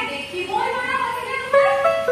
দেখিবই নোৱাৰা হৈছিলে নহয়।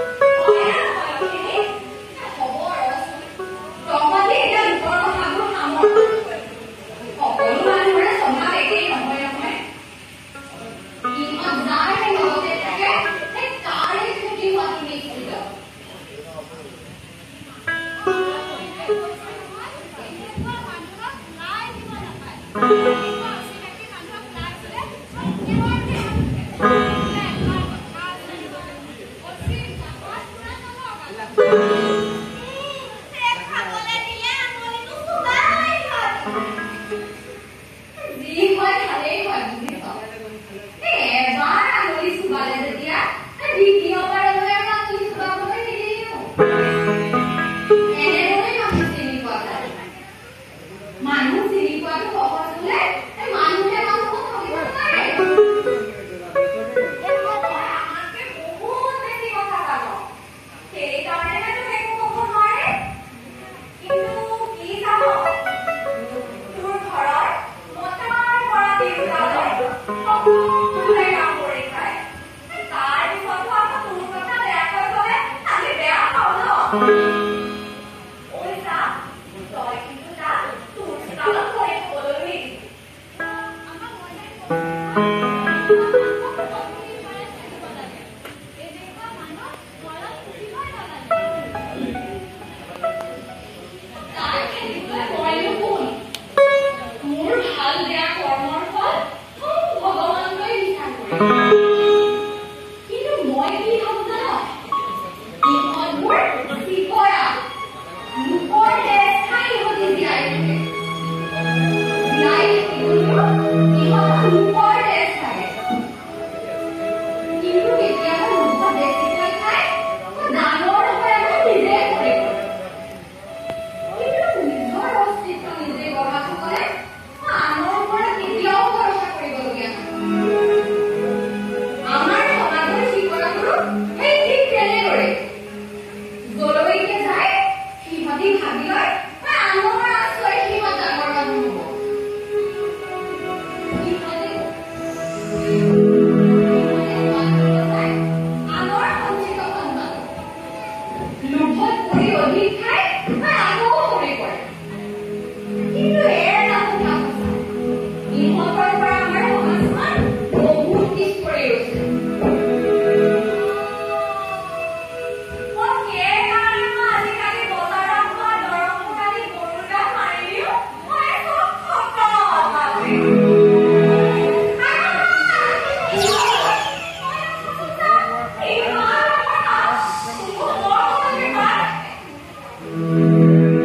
Thank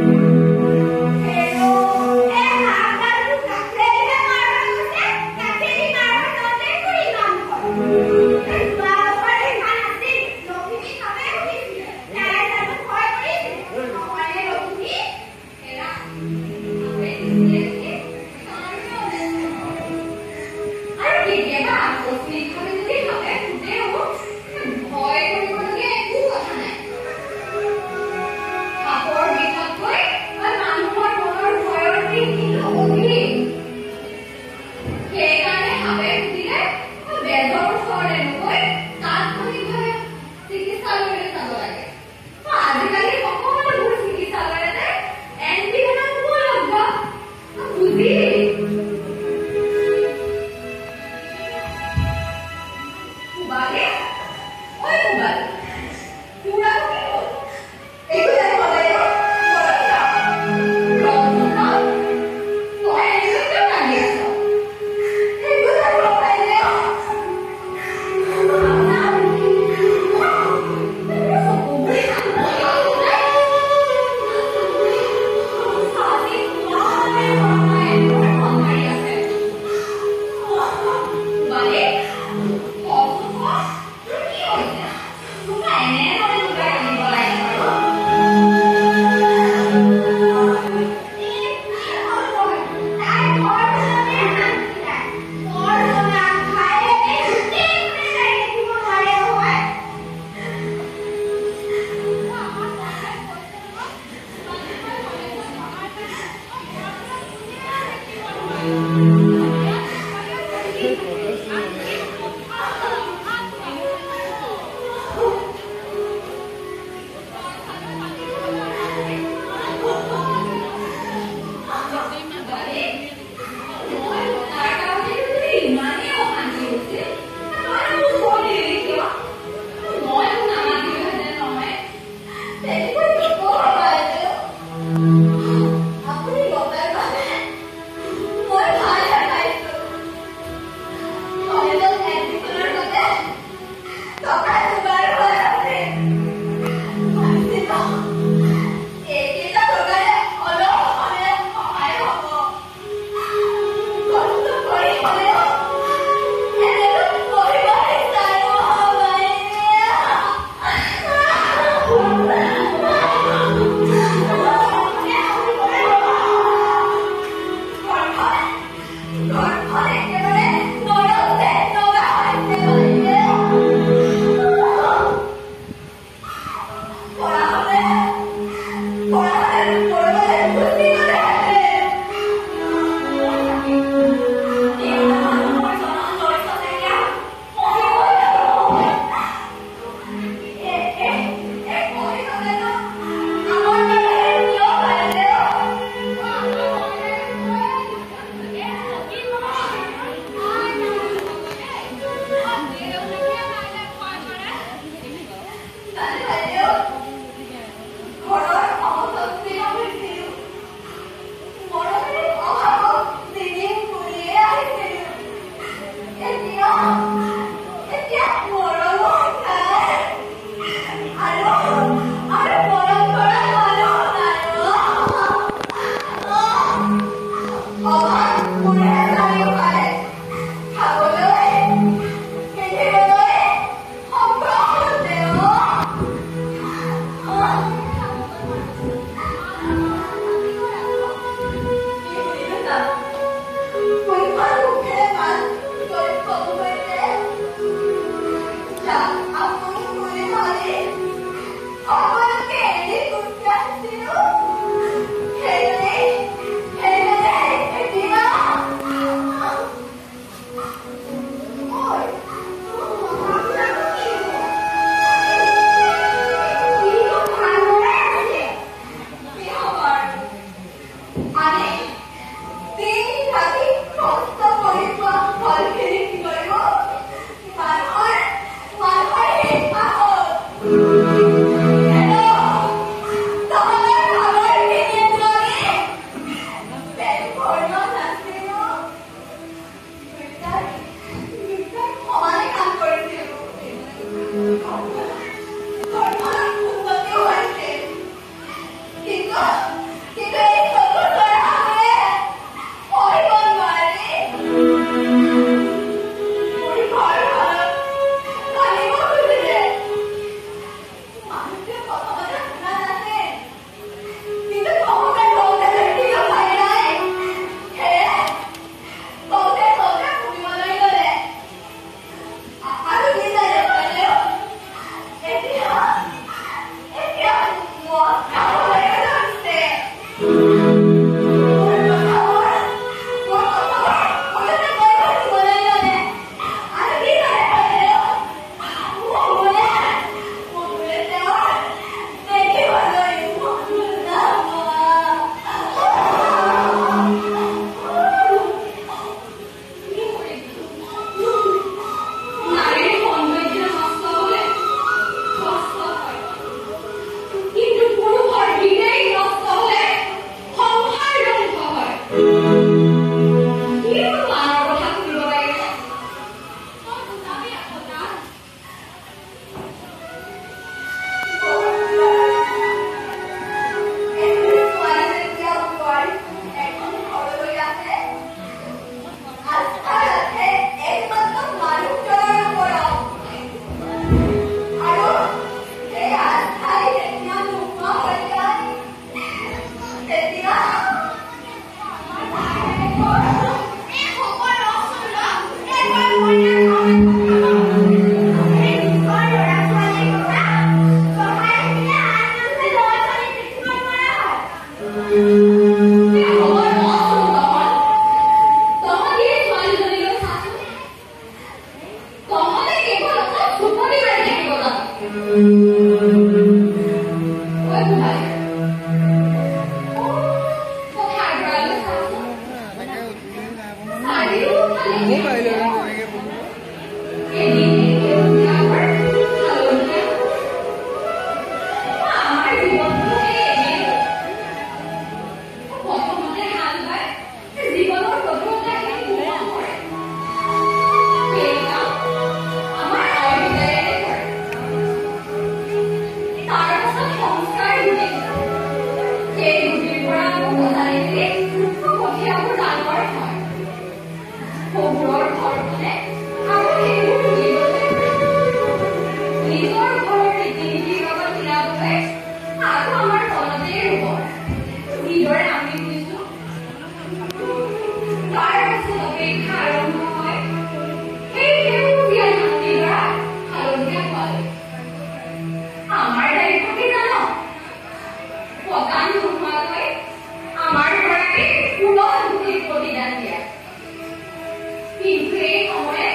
আমাৰ গৰাকী ফুলত গুটিৰ প্ৰতিদান দিয়া। কিন্তু এই সময়ত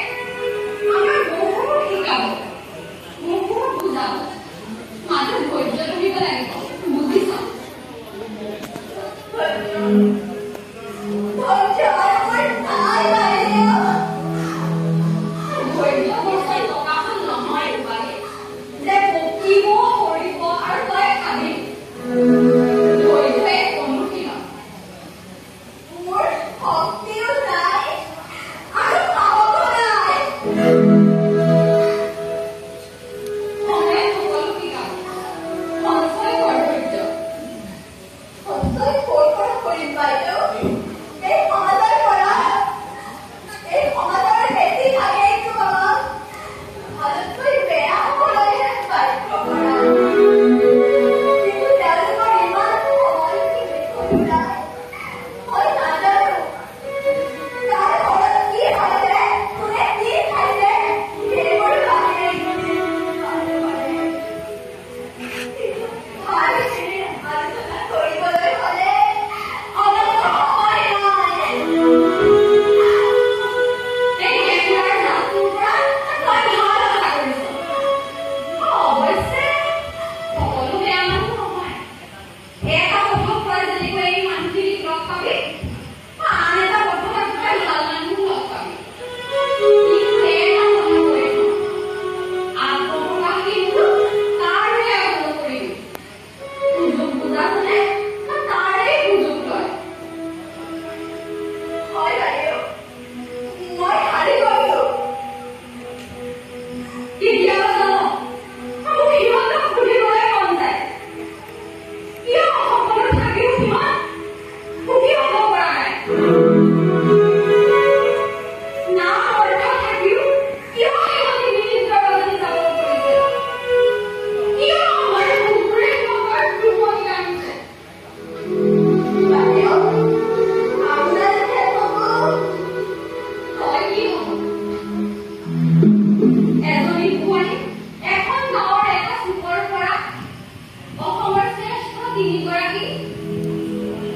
তিনিগৰাকী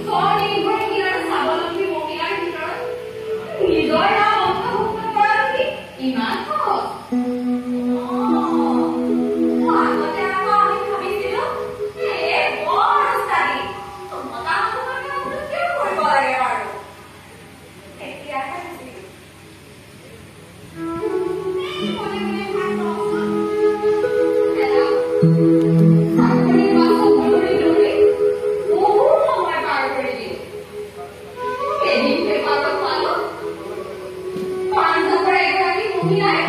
স্বনিৰ্ভৰশীল আৰু স্বাৱলম্বী মহিলাৰ ভিতৰত নিজৰ নাম অন্তৰ্ভুক্ত কৰাটো কি ইমান সহজ? আগতে আকৌ আমি ভাবিছিলো এই বৰ উস্তাদি, মতা মানুহৰ কামটো কিয় কৰিব লাগে বাৰু। এতিয়াহে বুজিলো। মনে মনে ভাত লওঁচোন। চাকৰিৰ পাছত দৌৰি দৌৰি বহু সময় পাৰ কৰি দিলো। এদিন পেপাৰত পালো পাঞ্জাৱৰ এগৰাকী মহিলাই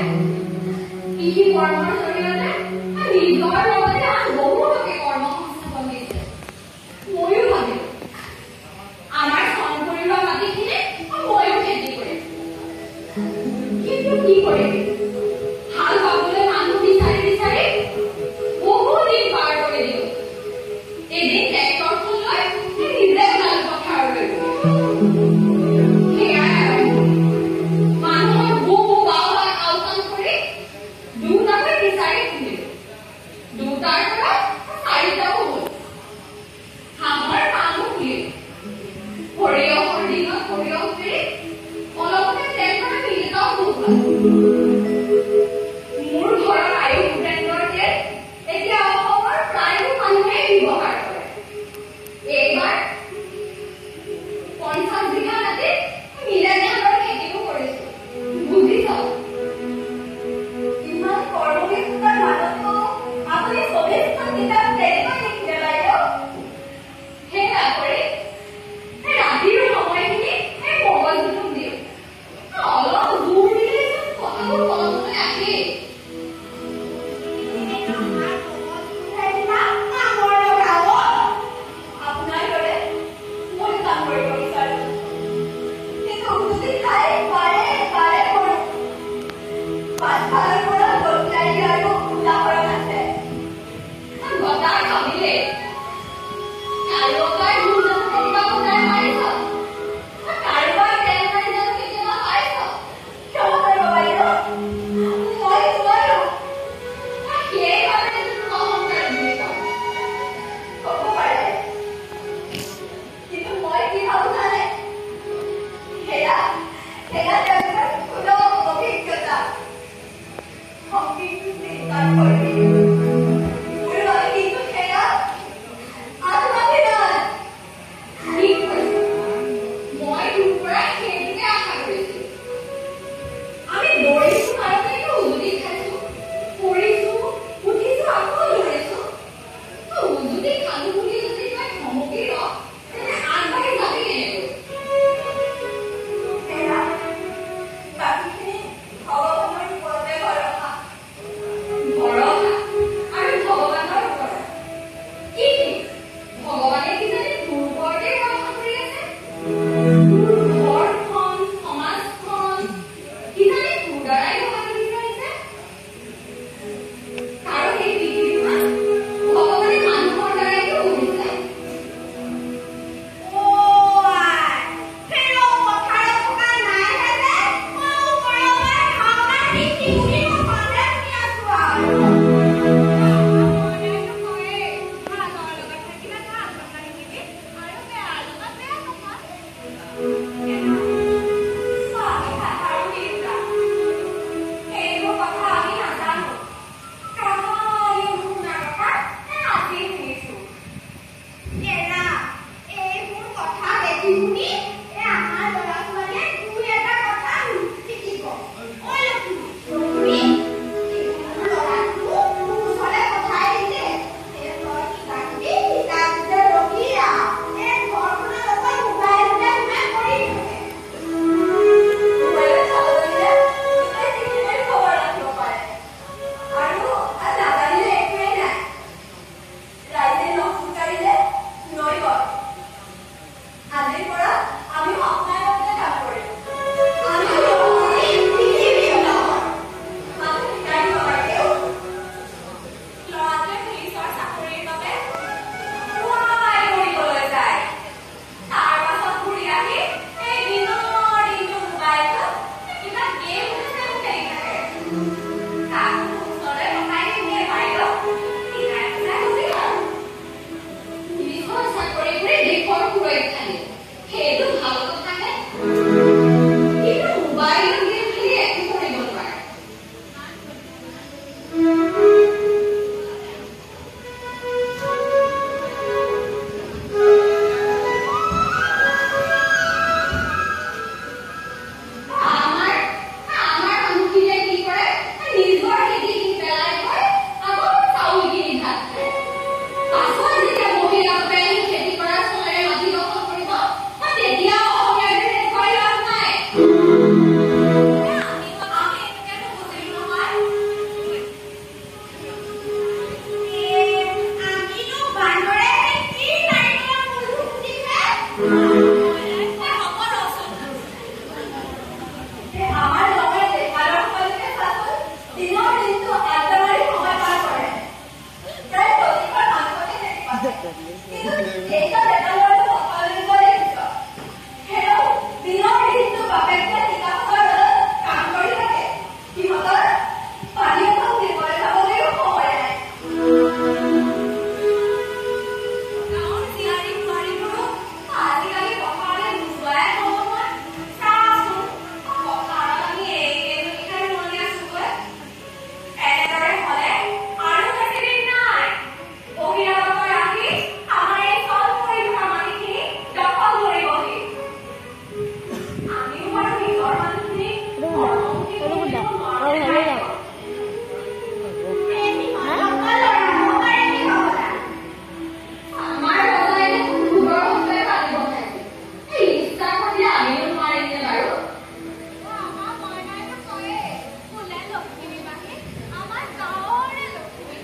কৃষি কৰ্মৰ জৰিয়তে নিজৰ লগতে আন বহুতকে কৰ্মসংস্থাপন দিছে। ময়ো ভাবিলো আমাৰ চন পৰি ৰোৱা মাটিখিনি ময়ো খেতি কৰিম। কিন্তু কি কৰিবি, হাল বাবলৈ মানুহ বিচাৰি বিচাৰি বহু দিন পাৰ কৰি দিলো। এদিন ট্ৰেক্টৰখন লৈ নিজে ওলালো পথাৰলৈ। সেয়াই আৰম্ভণি। মানুহৰ বু বু বাও আওকাণ কৰি দুটাকৈ ফিচাৰী খুলিলো। দুটাৰ পৰা চাৰিটাও হ'ল। হাঁহৰ ফাৰ্মো খুলিলো। সৰিয়হৰ দিনত সৰিয়হ পেৰি অলপতে তেল ভৰা মিল এটাও বহুৱালো। মোৰ ঘৰৰ আয়ুস ব্ৰেণ্ডৰ তেল এতিয়া অসমৰ প্ৰায়বোৰ মানুহে ব্যৱহাৰ কৰে। এইবাৰ 50 বিঘা মাটিত মিলেট ধানৰ খেতিও কৰিছো। বুজিছ? ইমান কৰ্মব্যস্ততাৰ মাজতো আপুনি 40খন কিতাপ কেনেকৈ লিখিলে বাইদেউ? সেয়া কৰি ৰাতিৰ সময়খিনি এই মগজুটোক দিওঁ। অলপ জোৰ দিলেচোন কথাবোৰ কলমলৈ আহেই। আমাৰ মগজুটোহে এইবিলাক কামৰ লগা অ'। আপোনাৰ দৰে ময়ো কাম কৰিব বিচাৰো, কিন্তু উজুতি খাই বাৰে বাৰে পৰো। পাছফালৰ পৰা গতিয়াই দিয়াৰো উদাহৰণ আছে। গতা খাবিলে কাৰোবাৰ ভুল জানো কেতিয়াবা শুনাই পাৰিছ? কাৰোবাৰ তেল মাৰি জানো কেতিয়াবা পাইছ? ক্ষমা কৰিব বাইদেউ, মই নোৱাৰো। সেইবাবে তোক অহংকাৰী বুলি কওঁ। ক'ব পাৰে, কিন্তু মই কি ভাবো জানে? সেয়া সেয়া তেওঁলোকৰ কোনো অভিজ্ঞতা, সংগীতটো চিন্তাৰ শৈলী। মোৰ বাবে কিন্তু সেয়া আত্মাভিমান। ঠিক কৈছ। মই তোৰ পৰা সেইটোকে আশা কৰিছিলো। আমি দৌৰিছো কাৰণেতো উজুতি খাইছো, পৰিছো, উঠিছো, আকৌ দৌৰিছো। উজুতি খালো বুলি যদি তই থমকি ৰ, তেন্তে আগবাঢ়ি যাবি কেনেকৈ? সেয়া বাকীখিনি ভগৱানৰ ওপৰতে ভৰসা। ভৰসা আৰু ভগৱানৰ ওপৰত কি ঠিক, ভগৱানে কিজানি তোৰ ওপৰতে ভৰসা কৰি আছে। তোৰ ঘৰখন, সমাজখন কিজানি তোৰ দ্বাৰাই গঢ়াটো বিচাৰিছে। কাৰণ এই পৃথিৱীখন ভগৱানে মানুহৰ দ্বাৰাইতো গঢ়িছে। কিন্তু সেইটা ডেকা ল'ৰাটো পথাৰলৈ যোৱা দেখিছ। হেৰৌ, দিনৰ দিনটো বাপেকটোৱে টিকাফটা ৰ'দত কাম কৰি থাকে, সিহঁতৰ পানী অকণ দিবলৈ যাবলৈও সময় নাই। গাঁৱৰ জীয়াৰী বোৱাৰীবোৰো আজিকালি পথাৰলৈ নোযোৱাই হ'ল নহয়। চাচোন, পথাৰত আমি এইকেইজনীহে ৰোৱনী আছোগৈ। এনেদৰে হ'লে আৰু বেছি দিন নাই, বহিৰাগতই আহি আমাৰ এই চন পৰি থকা মাটিখিনি দখল কৰিবহি। আমিও বাৰু নিজৰ মানুহখিনিক কৰ্মমুখী কৰি তুলিব নোৱাৰোনে নাই আকৌ? সিহঁতৰ ল'ৰা পাৰে কি হ'বলা? আমাৰ ৰজাই দেখোন ভূতৰ সঁচুৱে পাতিব খাইছে। এই ইচ্ছা কৰিলে আমিও নোৱাৰিমনে বাৰু? আমাৰ মইনাইতো কয়ে বোলে লখিমী মাহী আমাৰ গাঁৱৰে লখিমী,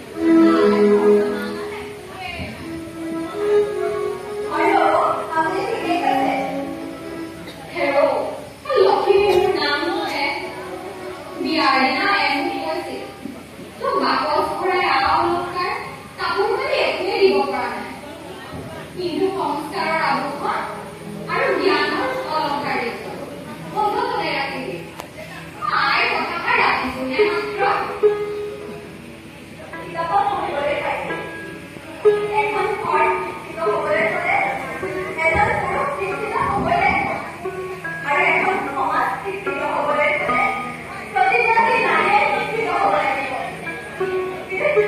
তাই বৰ্তমানত একোৱেই নাই। হয় বাবু, আপুনি ঠিকেই কৈছে। হেৰৌ, লখিমী মোৰ নাম নহয়। বিয়াৰ দিনা আয়ে মোক কৈছিল, তোক বাকচ ভৰাই আ অলংকাৰ, কাপোৰ কানি একোৱেই দিব পৰা নাই, কিন্তু সংস্কাৰৰ আভূষণ আৰু জ্ঞানৰ অলংকাৰ দিছো, সযতনে ৰাখিবি। আইৰ কথাষাৰ ৰাখিছোহে মাত্ৰ। কিতাপত পঢ়িবলৈ পাইছো, এখন ঘৰ শিক্ষিত হবলৈ হলে এজন পুৰুষ শিক্ষিত হবই লাগিব আৰু এখন সমাজ শিক্ষিত হবলৈ হলে প্ৰতিগৰাকী নাৰীয়ে শিক্ষিত হব লাগিব। কিন্তু